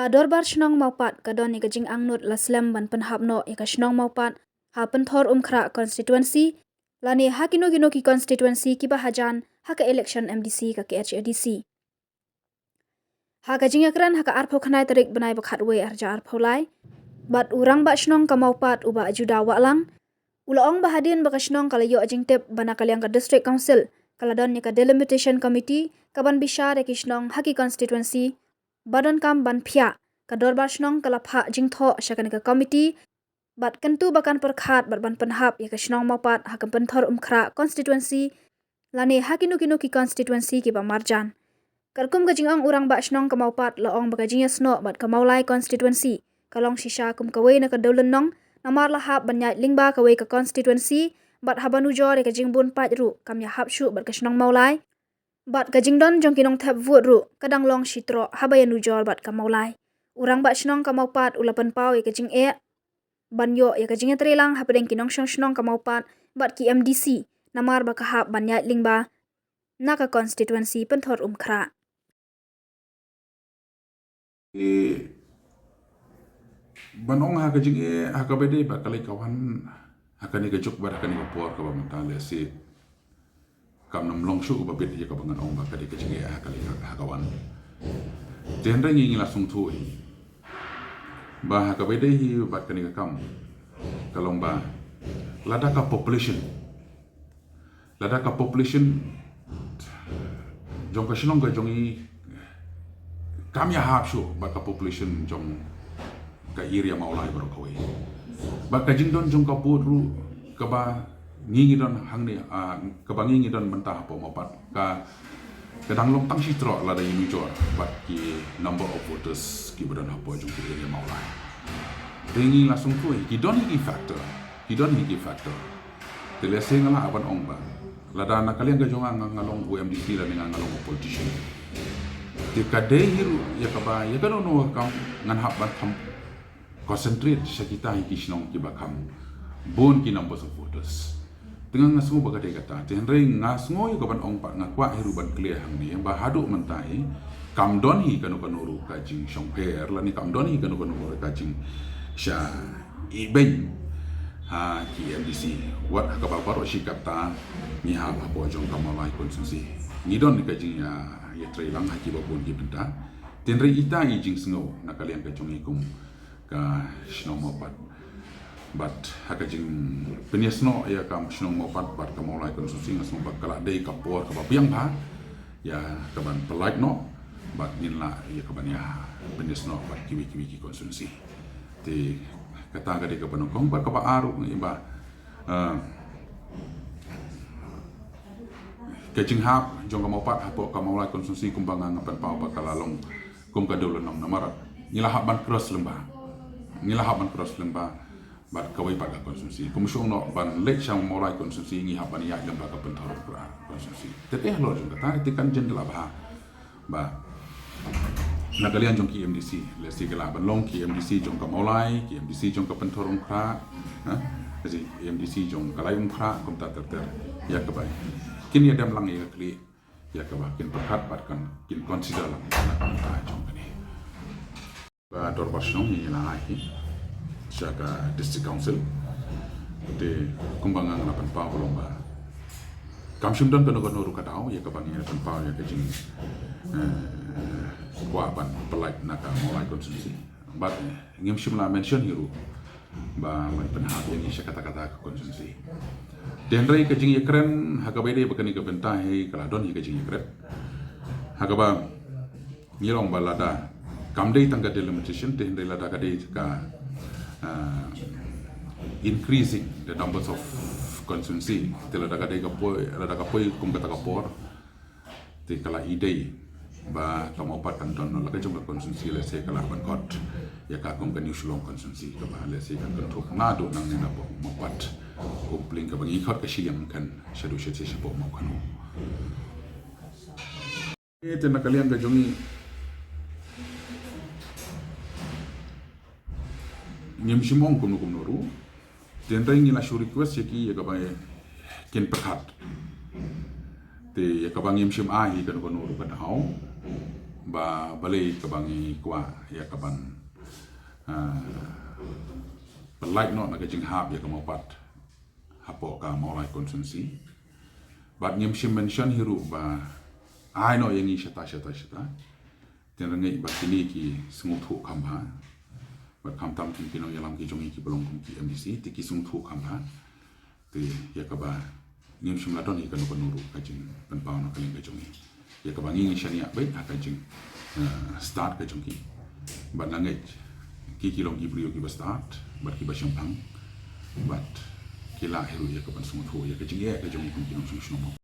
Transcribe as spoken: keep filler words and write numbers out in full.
Ka Dorbar Shnong Mawpat ka don ïa ka jingangnud la slem ban pynhap noh ïa ka Shnong Mawpat ha Pynthorumkhrah constituency, lane ha kino kino ki constituency kiba hajan ha ka election M D C ka K H A D C. Ha ka jingïakren ha ka arphew khyndai tarik bnai ba khatwei arhajar arphew lai, bad u Rangbah Shnong ka Mawpat u Bah Juda Wahlang, u la ong ba hadien ba ka shnong ka la ïoh jingtip ba na ka liang ka District Council ka la don ïa ka Delimitation Committee ka ban bishar ïa ki shnong ha ki constituency ba donkam ban phiah, ka Dorbar Shnong ka la phah jingthoh sha kane ka committee, bad kyntu ba kan pyrkhat bad ban pynhap ïa ka Shnong Mawpat ha ka Pynthorumkhrah constituency, lane ha kino kino ki constituency kiba marjan. Katkum ka jingong u Rangbah Shnong ka Mawpat la ong ba ka jingïasnoh bad ka Mawlai constituency ka long shisha kum kawei na ka dewlynnong, namar la hap ban ïaid lyngba kawei ka constituency, bad haba nujor ïa ka jingbun paid ruh kam ïahap shuh bad ka Shnong Mawlai. Bad ka jingdon jong ki nongthep vote ruh ka dang long shi troh haba ïanujor bad ka Mawlai. U Rangbah Shnong ka Mawpat u la pynpaw ïa ka jingeh ban ïoh ïa ka jingïatreilang hapdeng ki nongshong shnong ka Mawpat bad ki M D C, namar ba ka hap ban ïaid lyngba na ka constituency Pynthorumkhrah. Eh, ban ong ha ka jingeh, ha kaba dei ba ka leit ka wan, ha kane ka juk bad ha kane ka por kaba mynta lehse kam nym long shuh kaba bit ïa kaba ngan ong ba ka dei ka jingeh ha ka leit ha ka wan. Te hynrei ngi ngi la sngewthuh hi ba ha kaba dei hi bad kane ka kam ka long ba lada ka population, lada ka population jong ka shnong ka jong i kam ïahap shuh bad ka population jong ka area Mawlai baroh kawei. Bad ka jingdon jong ka vote ruh kaba ngi ngi don hangne, ah, kaba ngi ngi don mynta hapoh Mawpat ka, ka dang long tang shi troh lada ïanujor bad ki number of voters kiba don hapoh jong ki area Mawlai. Te ngi la sngewthuh hi ki don hi ki factor, ki don hi ki factor. Te lehse nga lah ban ong ba lada na ka liang ka jong nga, nga long u M D C lane nga, nga long u politician. Te ka dei hi ruh ïa kaba ïa kano kano ka kam ngan hap ban kham concentrate sha kita hi ki shnong kiba kham bun ki numbers of voters. Te nga nga sngew ba ka dei kata. Te hynrei nga sngew ïa ka ban ong pat nga kwah hi ruh ban clear hangne ba haduh mynta hi kam don hi kano kano ruh ka jingshongpher lane kam don hi kano kano ruh ka jingshah ibeiñ ha ki M D C. Wat ha kaba baroh shi katta ngi hap hapoh jong ka Mawlai constituency. Ngi don ka jingïa, ïatreilang ha kiba bun ki bynta. Te hynrei ita i jingsngew na ka liang ka jong i kum ka shnong Mawpat. Bad ha ka jingpynïasnoh ïa ka shnong Mawpat bad ka Mawlai constituency nga sngew ba ka la dei ka por kaba biang bha ïa ka ban pyllait noh bad ngin lah ïa ka ban ïa pynïasnoh bad kiwei kiwei ki constituency. Te kata ka dei kaba nyngkong bad kaba ar ruh ngi ba, eh, ka jinghap jong ka Mawpat hapoh ka Mawlai constituency kumba nga nga pynpaw ba ka la long kum ka dewlynnong namar ngi la hap ban cross lyngba. Ngi la hap ban cross lyngba bad kawei pat ka constituency. Kum shong noh ban leit sha Mawlai constituency ngi hap ban ïaid lyngba ka Pynthorumkhrah constituency. Te te halor jong kata te kan jin da la bha ba na ka liang jong ki M D C lehse ka lah ban long ki M D C jong ka Mawlai, ki M D C jong ka Pynthorumkhrah, ha? Lehse M D C jong ka Laitumkhrah kumta ter ter ïa kaba kin ïa dem lang ïa ka khlieh ïa kaba kin pyrkhat bad kan kin consider lang ïa ka jong kane. Ka Dorbar Shnong ngi la ai hi sha ka District Council. Te kumba nga nga la pynpaw ka long ba kam shym don kano kano ruh ka daw ïa kaba ngi la pynpaw ïa ka jing, eh, kwah ban pyllait na ka Mawlai constituency. Bad, eh, ngim shym la mention hi ruh ba ban pynhap ïa ngi sha kata kata ka constituency. Te hynrei ka jingïakren ha kaba ïadei bad kane ka bynta hi ka la don hi ka jingïakren ha kaba ngi long ba lada kam dei tang ka delimitation te hynrei lada ka dei ka, ah, increasing the numbers of constituency te lada ka dei ka poi, lada ka poi kum kata ka por te ka la i dei ba ka Mawpat kan don noh la ka jong ka constituency lehse ka la ban khot ïa ka kum ka New Shillong constituency kaba lehse kan kynthup naduh nangne na Mawpat. Kum pling kaba ngi khot ka shiliang kan shaduh shaduh shapoh Mawkhanu. Te na ka liang ka jong ngi ngim shym ong kumno kumno ruh. Te hynrei ngi la shu request ïa ki ïa kaba kin pyrkhat. Te ïa kaba ngim shym ai hi kano kano ruh ka daw. Ba balei kaba ngi kwah ïa kaban, ah, pyllait noh na ka jinghap ïa ka Mawpat hapoh ka Mawlai constituency. Bad ngim shym mention hi ruh ba ai noh ïa ngi shata shata shata. Te nga ngeit ba kine ki sngewthuh kham bha. Bad khamtam kin ki nongïalam ki jong ngi kiba long kum ki M D C te ki sngewthuh kham bha. Te ïa kaba ngim shym la don hi kano kano ruh ka jingpynpaw na ka liang ka jong ngi. Ïa kaba ngi ngi shaniah beit ha ka jing, eh, stad ka jong ki. Bad nga ngeit ki ki long ki briew kiba stad bad kiba shemphang. Bad ki lah hi ruh ïa kaban sngewthuh ïa ka jingeh ka jong ngi kum ki nongshong shnong.